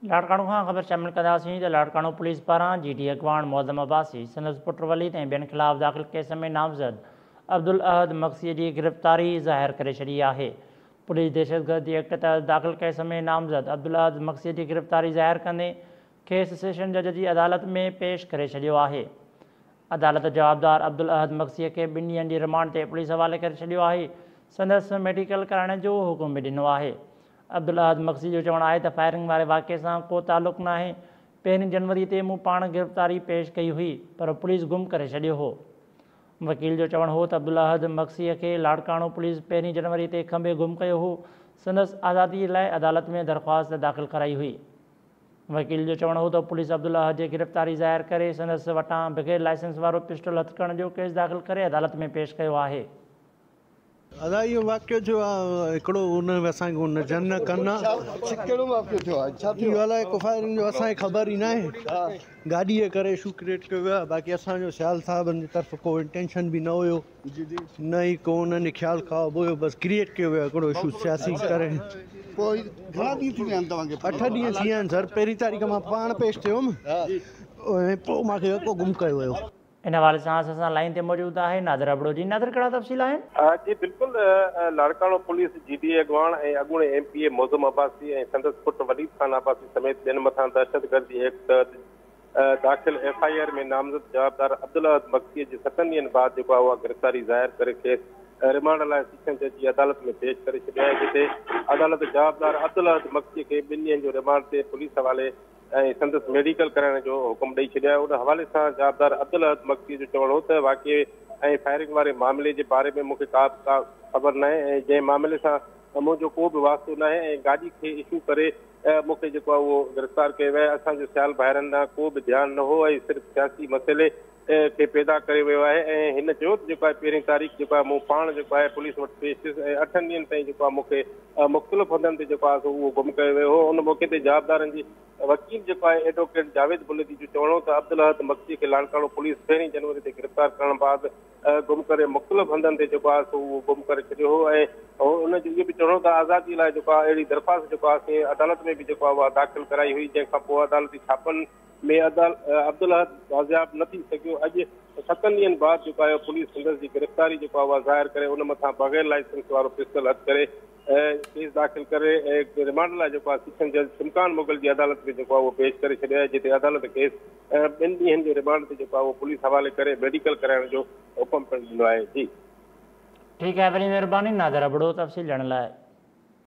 لاڙڪاڻو کان خبر شامل ڪنداسين ته لاڙڪاڻو پوليس پاران جي ڊي اڳواڻ معظم عباسي، سندس پٽ وليد ۽ ٻين خلاف داخل ڪيس ۾ نامزد عبدالاحد مگسي جي گرفتاري ظاهر ڪري ڇڏي آهي. پوليس دهشتگردي ايڪٽ تحت داخل ڪيس ۾ نامزد عبدالاحد مگسي جي گرفتاري ظاهر ڪندي کيس سيشن جج جي عدالت ۾ پيش ڪري ڇڏيو آهي. عدالت جوابدار عبدالاحد مگسي کي 2 ڏينهن جي رمانڊ تي پوليس حوالي ڪري ڇڏيو آهي، سندس ميڊيڪل ڪرائڻ جو حڪم به ڏنو آهي. عبدالاحد مگسي جو چوڻ آهي ته فائرنگ واري واقعي سان ڪو تعلق ناهي، 1 جنوري تي مون پاڻ گرفتاري پيش ڪئي هئي پر پوليس گم ڪري ڇڏيو هو. وڪيل جو چوڻ هو ته عبدالاحد مگسي کي لاڙڪاڻو پوليس 1 جنوري تي کنڀي گم ڪيو هو، سندس آزادي لاء عدالت ۾ درخواست داخل ڪرائي هئي. وڪيل جو چوڻ هو ته پوليس عبدالاحد جي گرفتاري ظاهر ڪري سندس وٽان بغير لائسنس وارو پسٽل هٿ ڪرڻ جو ڪيس داخل ڪري عدالت ۾ پيش ڪيو آهي. ادا اهو واقعو ٿيو آ هڪڙو ان ۾ اسان کي نه جن نه ڪن آ. ڪهڙو واقعو ٿيو آ ڇا ٿيو. اهو الائي ڪو فائرنگ جو اسان کي خبر ئي ناهي گاڏي جي ڪري اشو ڪريٽ ڪيو ويو آ باقي اسان جو سيال صاحبن جي طرف ڪو انٽينشن به نه هيو نه ئي ڪو انهن جي خيال خواب هيو بس ڪريٽ ڪيو ويو آ هڪڙو اشو سياسي ڪري. پوء گهڻا ڏينهن ٿي ويا آهن توهان کي. 8 ڏينهن ٿي ويا آهن سر پهرين تاريخ مان پاڻ پيش ٿيو هيم ۽ پوء مان کي يڪو گم ڪيو ويو. ان حوالي سان اسان سان لائين تي موجود آهي نادر ابڙو جي نادر ڪهڙا تفصيل آهن؟ جي بلڪل Larkana police G D A اڳواڻ ۽ اڳوڻي M P A Moazzam Abbasi ۽ سندس پٽ وليد خان عباسي سميت ٻين مٿان دهشتگردي ايڪٽ تحت داخل ايف I R ۾ نامزد جوابدار عبدالاحد مگسي جي 7 ڏينهن بعد جيڪو آهي اها گرفتاري ظاهر ڪري کيس رمانڊ لاء سيشن جج جي عدالت ۾ پيش ڪري ڇڏيو آهي جتي عدالت جوابدار عبدالاحد مگسي کي 2 ڏينهن جو رمانڊ تي پوليس حوالي ۽ سندس ميڊيڪل ڪرائڻ جو حڪم ڏئي ڇڏيو آهي. ان حوالي سان جوابدار عبدالاحد مگسي جو چوڻ هو ته واقعي ۽ فائرنگ واري معاملي جي باري ۾ مون کي ڪا به خبر ناهي ۽ جنهن معاملي سان منهنجو ڪو به واسطو ناهي ۽ گاڏي کي اشو ڪري مون کي جيڪو آهي اهو گرفتار ڪيو ويو آهي، اسان جو سيال ڀائرن ڏانهن ڪو به ڌيان نه هو ۽ صرف سياسي مسئلي کي پيدا ڪري ويو آهي ۽ هن چيو ته جيڪو آهي پهرين تاريخ جيڪو آهي مون پاڻ جيڪو آهي پوليس وٽ پيش ٿيس ۽ 8 ڏينهن تائين جيڪو آهي مون کي مختلف هنڌن تي جيڪو آهي سو اهو گم ڪيو ويو هو. ان موقعي تي جوابدارن جي وڪيل جيڪو آهي ايڊووڪيٽ جاويد بليدي جو چوڻ هو ته عبدالاحد مگسي کي لاڙڪاڻو پوليس 1 جنوري تي گرفتار ڪرڻ بعد گم ڪري مختلف هنڌن تي جيڪو آهي سو اهو گم ڪري ڇڏيو هو ۽ ان جو اهو به چوڻ هو ته آزادي لاء جيڪو آهي اهڙي درخواست جيڪو آهي سي عدالت ۾ به جيڪو آهي اها داخل ڪرائي هئي جنهن کان پوء عدالتي ڇاپن ۾ عبدالاحد بازياب نه ٿي سگهيو. اڄ 7 ڏينهن بعد جيڪو آهي پوليس سندس جي گرفتاري جيڪو آهي اها ظاهر ڪري ان مٿان بغير لائسنس وارو پسٽل هٿ ڪري ڪيس داخل ڪري رمانڊ لاء جيڪو آهي سيشن جج شمڪان مغل جي عدالت ۾ جيڪو آهي اهو پيش ڪري ڇڏيو آهي جتي عدالت کيس 2 ڏينهن جي رمانڊ تي جيڪو آهي اهو پوليس حوالي ڪري ميڊيڪل ڪرائڻ جو حڪم پڻ ڏنو آهي. جي ٺيڪ آهي وڏي مهرباني نادر ابڙو تفصيل ڏيڻ لاء.